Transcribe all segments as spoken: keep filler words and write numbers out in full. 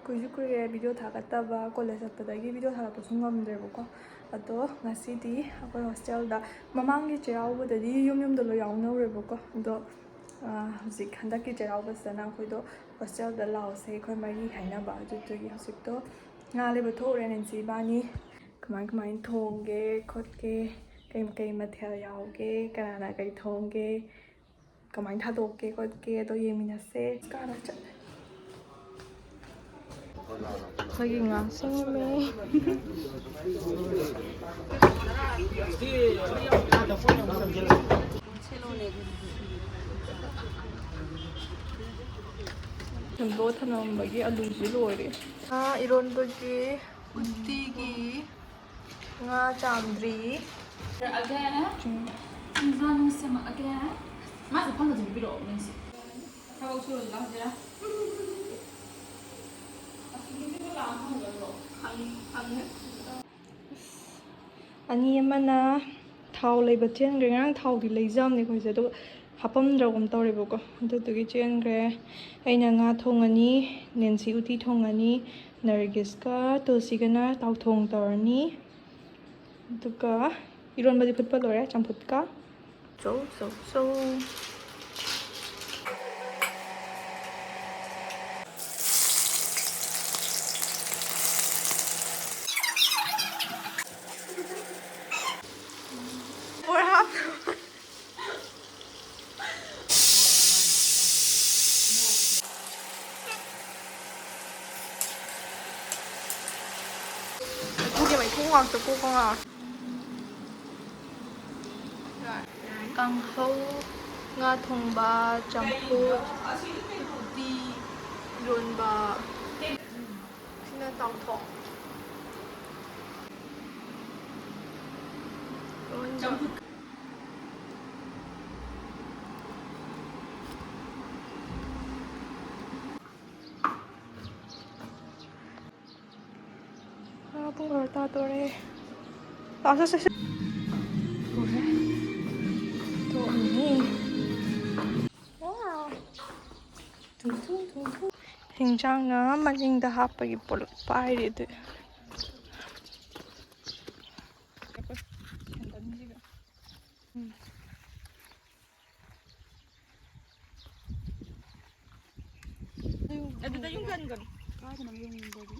ꯀꯨꯏꯁꯨ ꯀꯨꯏꯔꯦ video ꯊꯥꯒꯠꯇꯕ, college ꯆꯠꯄꯗꯒꯤ video ꯊꯥꯒꯠꯄꯁꯨ ꯉꯝꯗ꯭ꯔꯦꯕꯀꯣ꯫ ꯑꯗꯣ ꯉꯁꯤꯗꯤ ꯑꯩꯈꯣꯏ ꯍꯣꯁꯇꯦꯜꯗ, ꯃꯃꯥꯡꯒꯤ ꯆꯩꯔꯥꯎꯕꯗꯗꯤ ꯌꯨꯝ ꯌꯨꯝꯗ ꯂꯣꯏ ꯌꯥꯎꯅꯧꯔꯦꯕꯀꯣ꯫ ꯑꯗꯣ ꯍꯧꯖꯤꯛ ꯍꯟꯗꯛꯀꯤ ꯆꯩꯔꯥꯎꯕꯁꯤꯗꯅ ꯑꯩꯈꯣꯏꯗꯣ ꯍꯣꯁꯇꯦꯜꯗ ꯂꯥꯛꯑꯣꯁꯦ ꯑꯩꯈꯣꯏ ꯃꯔꯤ ꯍꯥꯏꯅꯕ꯫ ꯑꯗꯨꯗꯨꯒꯤ ꯍꯧꯖꯤꯛꯇꯣ ꯉꯥ ꯂꯩꯕ ꯊꯣꯛꯎꯔꯦ ꯅꯦꯟꯁꯤ ꯏꯕꯥꯅꯤ꯫ ꯀꯃꯥꯏ ꯀꯃꯥꯏꯅ ꯊꯣꯡꯒꯦ ꯈꯣꯠꯀꯦ, ꯀꯩ ꯀꯩ ꯃꯊꯦꯜ ꯌꯥꯎꯒꯦ, ꯀꯅꯥꯅ ꯀꯩ ꯊꯣꯡꯒꯦ, ꯀꯃꯥꯏꯅ ꯊꯥꯗꯣꯛꯀꯦ ꯈꯣꯠꯀꯦ ꯑꯗꯣ ꯌꯦꯡꯃꯤꯟꯅꯁꯦ꯫ ꯀꯥꯗ ꯆꯠꯂꯦ꯫ ꯑꯩꯈꯣꯏꯒꯤ ꯉꯥ ꯁꯦꯝꯃꯦ꯫ ꯁꯦꯝꯗꯣꯛꯑ ꯊꯝꯃꯝꯕꯒꯤ ꯑꯂꯨꯁꯤ ꯂꯣꯏꯔꯦ꯫ ꯉꯥ ꯏꯔꯣꯟꯕꯒꯤ, ꯎꯇꯤꯒꯤ, ꯉꯥ ꯆꯥꯝꯗ꯭ꯔꯤ꯫ ꯏꯟꯖꯥꯡ ꯁꯦꯝꯃꯛꯑꯒꯦ꯫ ꯃꯥꯁꯦ ꯐꯝꯅ ꯑꯗꯨꯝ ꯄꯤꯔꯛꯑꯣ ꯅꯪꯁꯦ꯫ ꯊꯕꯛ ꯁꯨꯔꯁꯤ ꯂꯥꯛꯁꯤꯔꯥ? ꯑꯁ, ꯅꯨꯃꯤꯠꯇꯨꯗ ꯂꯥꯛꯑ ꯍꯪꯒꯗ꯭ꯔꯣ? ꯍꯪ-, ꯍꯪꯉꯦ꯫ ꯑꯅꯤ ꯑꯃꯅ ꯊꯥꯎ ꯂꯩꯕ ꯆꯦꯟꯈ꯭ꯔꯦ꯫ ꯉꯔꯥꯡ ꯊꯥꯎꯗꯤ ꯂꯩꯖꯕꯅꯦ ꯑꯩꯈꯣꯏꯁꯦ, ꯑꯗꯨꯒ ꯍꯥꯄꯝꯗ꯭ꯔꯒꯨꯝ ꯇꯧꯔꯦꯕꯀꯣ, ꯑꯗꯨꯗꯨꯒꯤ ꯆꯦꯟꯈ꯭ꯔꯦ꯫ ꯑꯩꯅ ꯉꯥ ꯊꯣꯡꯉꯅꯤ, ꯅꯦꯟꯁꯤ ꯎꯇꯤ ꯊꯣꯡꯉꯅꯤ, ꯅꯔꯒꯤꯁꯀ ꯇꯨꯜꯁꯤꯒꯅ ꯇꯥꯎꯊꯣꯡ ꯇꯧꯔꯅꯤ꯫ ꯑꯗꯨꯒ ꯏꯔꯣꯟꯕꯗꯤ ꯐꯨꯠꯄ ꯂꯣꯏꯔꯦ, ꯆꯝꯐꯨꯠꯀ꯫ ꯆꯧ, ꯆꯧ, ꯆꯧ꯫ ꯕꯣꯔꯥ꯫ ꯃꯩꯈꯨꯒꯤ ꯃꯩꯈꯨ ꯉꯥꯛꯇ ꯀꯣꯛꯀ ꯉꯥꯎꯔꯦ꯫ ꯀꯥꯡꯍꯧ, ꯉꯥ ꯊꯣꯡꯕ, ꯆꯝꯐꯨꯠ, ꯎꯇꯤ, ꯏꯔꯣꯟꯕ꯫ ꯁꯤꯅ ꯇꯥꯎꯊꯣꯡ꯫ ꯆꯝꯐꯨꯠ꯫ ꯑꯥ, ꯄꯨꯡ ꯕꯥꯔꯣ ꯇꯥꯗꯣꯔꯦ꯫ ꯑꯥ, ꯁꯦ, ꯁꯦ, ꯁꯦ꯫ ꯂꯣꯏꯔꯦ꯫ ꯇꯣꯛꯑꯅꯤ꯫ ꯋꯥꯎ꯫ ꯊꯨ, ꯊꯨ, ꯊꯨ, ꯊꯨ꯫ ꯍꯤꯟꯖꯥꯡꯅ ꯃꯅꯤꯡꯗ ꯍꯥꯞꯄꯒꯤ ꯄꯨꯂꯞ ꯄꯥꯏꯔꯤ ꯑꯗꯨ꯫ ꯑꯗꯨꯗ ꯌꯨꯡꯁꯟꯒꯅꯨ꯫ ꯀꯥꯏꯗꯅꯣ ꯌꯨꯡꯕꯗꯤ?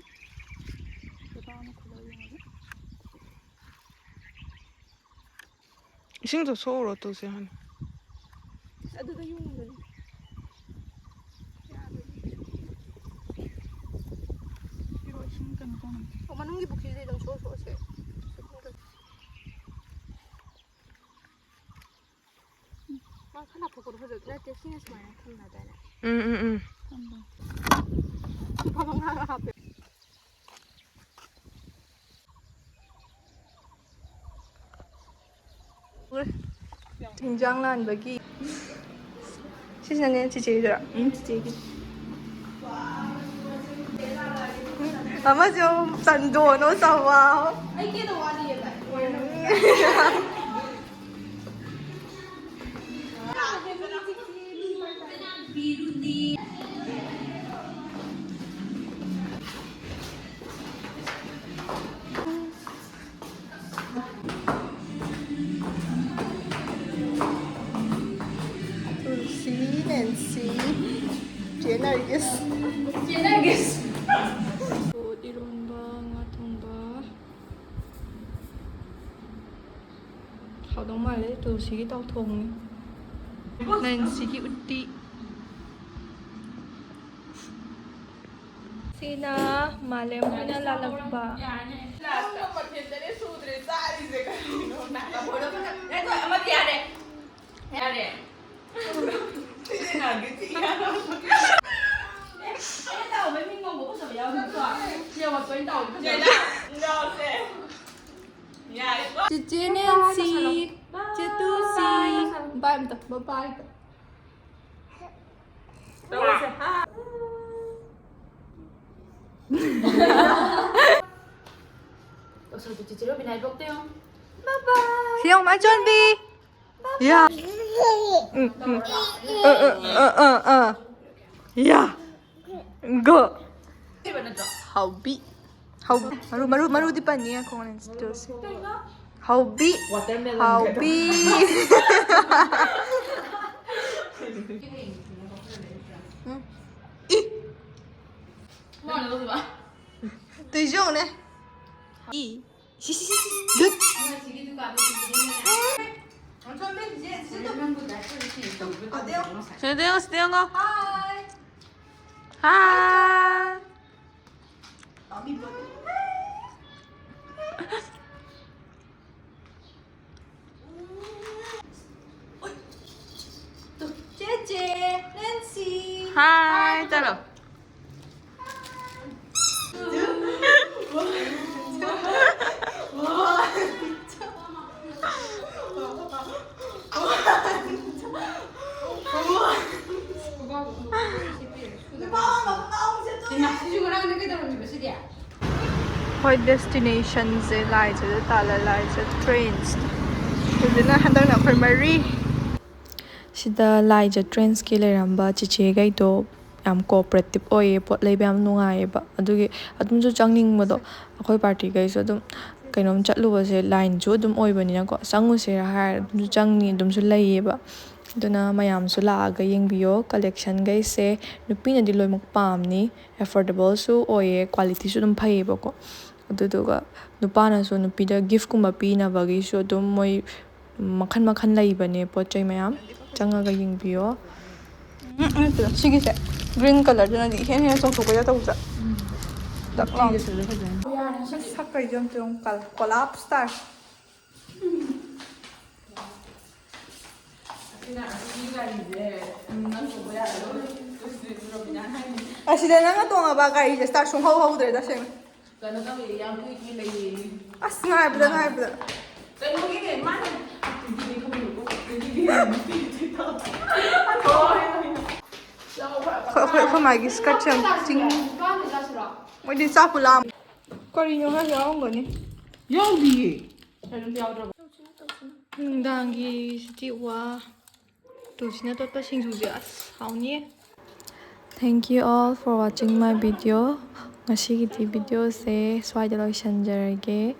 ꯂꯨꯄꯥ ꯑꯃ ꯈꯨꯂꯧ ꯌꯦꯡꯉꯒꯦ꯫ ꯏꯁꯤꯡꯗꯣ ꯁꯣꯛꯎꯔꯣ ꯇꯨꯁꯦ ꯍꯥꯟꯅ꯫ ꯑꯗꯨꯗ ꯌꯨꯡꯕꯅꯤ꯫ ꯄꯤꯔꯛꯑꯣ, ꯏꯁꯤꯡ ꯀꯩꯅꯣ ꯇꯧꯅꯕ꯫ ꯑꯣ, ꯃꯅꯨꯡꯒꯤ ꯄꯨꯈ꯭ꯔꯤꯗꯩ ꯑꯗꯨꯝ ꯁꯣꯛ ꯁꯣꯛꯑꯁꯦ꯫ ꯃꯥ ꯈꯔ ꯂꯥꯞꯊꯣꯛꯄꯗꯣ ꯐꯖꯕ ꯅꯠꯇꯦ, ꯁꯤꯅ ꯁꯨꯃꯥꯏꯅ ꯊꯝꯅꯗꯥꯏꯅꯦ? ꯎꯝ, ꯎꯝ, ꯎꯝ꯫ ꯊꯝꯕ꯫ ꯂꯨꯄꯥ ꯃꯉꯥꯒ ꯍꯥꯞꯄꯦ꯫ ꯍꯤꯟꯖꯥꯡ ꯂꯥꯟꯕꯒꯤ꯫ ꯁꯤꯁꯤꯅꯅꯦ ꯆꯤꯆꯦꯒꯤꯗꯨꯔꯥ? ꯎꯝ, ꯆꯤꯆꯦꯒꯤ꯫ ꯑꯃꯁꯨ ꯆꯟꯗꯣꯟ ꯑꯣ ꯆꯥꯎꯋꯥ꯫ ꯑꯩ ꯀꯩꯅꯣ ꯋꯥꯠꯂꯤꯌꯦ ꯚꯥꯏ꯫ ꯇꯨꯜꯁꯤ, ꯅꯦꯟꯁꯤ, ꯆꯦ ꯅꯔꯒꯤꯁ꯫ ꯆꯦ ꯅꯔꯒꯤꯁ꯫ ꯏꯔꯣꯟꯕ, ꯉꯥ ꯊꯣꯡꯕ꯫ ꯍꯥꯎꯗꯧ ꯃꯥꯜꯂꯦ, ꯇꯨꯜꯁꯤꯒꯤ ꯇꯥꯎꯊꯣꯡꯅꯤ꯫ ꯅꯦꯟꯁꯤꯒꯤ ꯎꯇꯤ꯫ ꯁꯤꯅ ꯃꯥꯂꯦꯝ ꯍꯣꯏꯅ ꯂꯥꯜꯂꯛꯄ꯫ ꯃꯊꯦꯜ ꯇꯔꯦꯠ ꯁꯨꯗ꯭ꯔꯦ ꯆꯥꯔꯤꯁꯦ ꯀꯔꯤꯅꯣ? ꯉꯥꯏꯈꯣ, ꯑꯃꯗꯤ ꯌꯥꯔꯦ꯫ ꯌꯥꯔꯦ꯫ ꯑꯩꯅ ꯇꯧꯕꯩ ꯃꯤ ꯉꯧꯕ ꯐꯖꯕ ꯌꯥꯎꯗꯦꯀꯣ꯫ ꯌꯦꯡꯉꯣ, ꯇꯣꯏꯅ ꯇꯧꯕ ꯐꯖꯕ꯫ ꯆꯤꯆꯦ ꯅꯦꯟꯁꯤ, ꯆꯦ ꯇꯨꯁꯤ, ꯕꯥꯏ ꯑꯝꯇ, ꯕꯥꯏ ꯕꯥꯏ꯫ ꯇꯧꯔꯁꯦ꯫ ꯁꯤ ꯌꯦꯡꯉꯨ, ꯃꯥꯏꯆꯣꯟꯕꯤ꯫ ꯌꯥ꯫ ꯎꯝ, ꯎꯝ꯫ ꯑ, ꯑ, ꯑ, ꯑ, ꯑ꯫ ꯌꯥ꯫ Go. ꯍꯥꯎꯕꯤ. ꯍꯥꯎ-, ꯃꯔꯨ, ꯃꯔꯨ, ꯃꯔꯨꯗꯤ ꯄꯟꯅꯤ, ꯉꯥꯏꯈꯣ, ꯉꯥꯏꯈꯣ, ꯉꯥꯏꯈꯣ꯫ ꯍꯥꯎꯕꯤ꯫ Watermelon ꯍꯥꯎꯕꯤ꯫ ꯎꯝ꯫ ꯏ꯫ ꯇꯨꯏꯁꯨ ꯌꯦꯡꯉꯨꯅꯦ꯫ ꯏ꯫ ꯁꯤ, ꯁꯤ, ꯁꯤ, ꯁꯤ꯫ Good. ꯁꯤꯗ ꯌꯦꯡꯉꯣ, ꯁꯤꯗ ꯌꯦꯡꯉꯣ꯫ Hi. ꯆꯦꯆꯦ, ꯅꯦꯟꯁꯤ꯫ Hi, ꯆꯠꯂꯣ꯫ ꯍꯣꯏ, destinationꯁꯦ ꯂꯥꯏꯖꯗ ꯇꯥꯜꯂ, ꯂꯥꯏꯖ trains꯫ ꯑꯗꯨꯅ ꯍꯟꯗꯛꯅ ꯑꯩꯈꯣꯏ ꯃꯔꯤ꯫ ꯁꯤꯗ ꯂꯥꯏꯖ trainꯁꯀꯤ ꯂꯩꯔꯝꯕ ꯆꯤꯆꯦꯈꯩꯗꯣ ꯌꯥꯝ cooperative ꯑꯣꯏꯌꯦ, ꯄꯣꯠ ꯂꯩꯕ ꯌꯥꯝ ꯅꯨꯡꯉꯥꯏꯌꯦꯕ꯫ ꯑꯗꯨꯒꯤ ꯑꯗꯨꯝꯁꯨ ꯆꯪꯅꯤꯡꯕꯗꯣ, ꯑꯩꯈꯣꯏ partyꯈꯩꯁꯨ ꯑꯗꯨꯝ ꯀꯩꯅꯣꯝ ꯆꯠꯂꯨꯕꯁꯦ lineꯁꯨ ꯑꯗꯨꯝ ꯑꯣꯏꯕꯅꯤꯅꯀꯣ, ꯆꯪꯉꯨꯁꯤꯔꯥ ꯍꯥꯏꯔ ꯑꯗꯨꯝꯁꯨ ꯆꯪꯅꯤ, ꯑꯗꯨꯝꯁꯨ ꯂꯩꯌꯦꯕ꯫ ꯑꯗꯨꯅ ꯃꯌꯥꯝꯁꯨ ꯂꯥꯛꯑꯒ ꯌꯦꯡꯕꯤꯌꯣ꯫ Collectionꯈꯩꯁꯦ ꯅꯨꯄꯤꯅꯗꯤ ꯂꯣꯏꯅꯃꯛ ꯄꯥꯝꯅꯤ, affordableꯁꯨ ꯑꯣꯏꯌꯦ, qualityꯁꯨ ꯑꯗꯨꯝ ꯐꯩꯌꯦꯕꯀꯣ꯫ ꯑꯗꯨꯗꯨꯒ ꯅꯨꯄꯥꯅꯁꯨ ꯅꯨꯄꯤꯗ giftꯀꯨꯝꯕ ꯄꯤꯅꯕꯒꯤꯁꯨ ꯑꯗꯨꯝ ꯃꯣꯏ ꯃꯈꯜ ꯃꯈꯜ ꯂꯩꯕꯅꯦ, ꯄꯣꯠ ꯆꯩ ꯃꯌꯥꯝ꯫ ꯆꯪꯉꯒ ꯌꯦꯡꯕꯤꯌꯣ꯫ ꯎꯝ, ꯅꯠꯇꯦ, ꯁꯤꯒꯤꯁꯦ green colourꯗꯨꯅꯗꯤ ꯏꯍꯦꯟ ꯍꯦꯟꯅ ꯆꯣꯡꯊꯣꯛꯄꯩꯗ ꯇꯧꯗ꯭ꯔꯥ? ꯗꯛ ꯂꯥꯎ꯫ ꯁꯛ-, ꯁꯛꯀꯩꯁꯦ ꯑꯝꯇ ꯌꯦꯡꯉꯨ, col-, collapse ꯇꯥꯔꯦ꯫ ꯑꯁꯤꯗ ꯅꯪꯅ ꯇꯣꯡꯉꯕ ꯒꯥꯔꯤꯁꯦ start ꯁꯨꯡꯍꯧ ꯍꯧꯗ꯭ꯔꯦ ꯇꯁꯦꯡꯅ꯫ ꯀꯩꯅꯣ ꯇꯧꯋꯦ, ꯌꯥꯝ ꯀꯨꯏ ꯀꯨꯏ ꯂꯩꯌꯦ꯫ ꯑꯁ, ꯉꯥꯏꯕꯗ, ꯉꯥꯏꯕꯗ꯫ ꯀꯩꯅꯣꯒꯤꯅꯦ, ꯃꯥꯅ ꯑꯗꯨꯗꯤ ꯈꯪꯗꯦꯀꯣ, ꯑꯗꯨꯗꯤ ꯅꯨꯄꯤꯗꯤ ꯇꯧ-, ꯑꯩꯈꯣꯏ, ꯑꯩꯈꯣꯏ, ꯑꯩꯈꯣꯏ ꯃꯥꯒꯤ skirtꯁꯦ ꯌꯥꯝ ꯆꯤꯡ-, ꯃꯣꯏꯗꯤ ꯆꯥꯛꯄꯨ ꯂꯥꯝ-, ꯀꯔꯤꯅꯣ ꯈꯔ ꯌꯥꯎꯔꯝꯒꯅꯤ꯫ ꯌꯥꯎꯗꯤꯌꯦ꯫ ꯅꯨꯡꯗꯥꯡꯒꯤ ꯁꯤꯇꯤ ꯋꯥ꯫ ꯇꯨꯜꯁꯤꯅ ꯇꯣꯠꯄ ꯁꯤꯡꯖꯨꯁꯦ ꯑꯁ ꯍꯥꯎꯅꯤꯌꯦ꯫ Thank you all for watching my video. ꯉꯁꯤꯒꯤꯗꯤ videoꯁꯦ ꯁ꯭ꯋꯥꯏꯗ ꯂꯣꯏꯁꯤꯟꯖꯔꯒꯦ꯫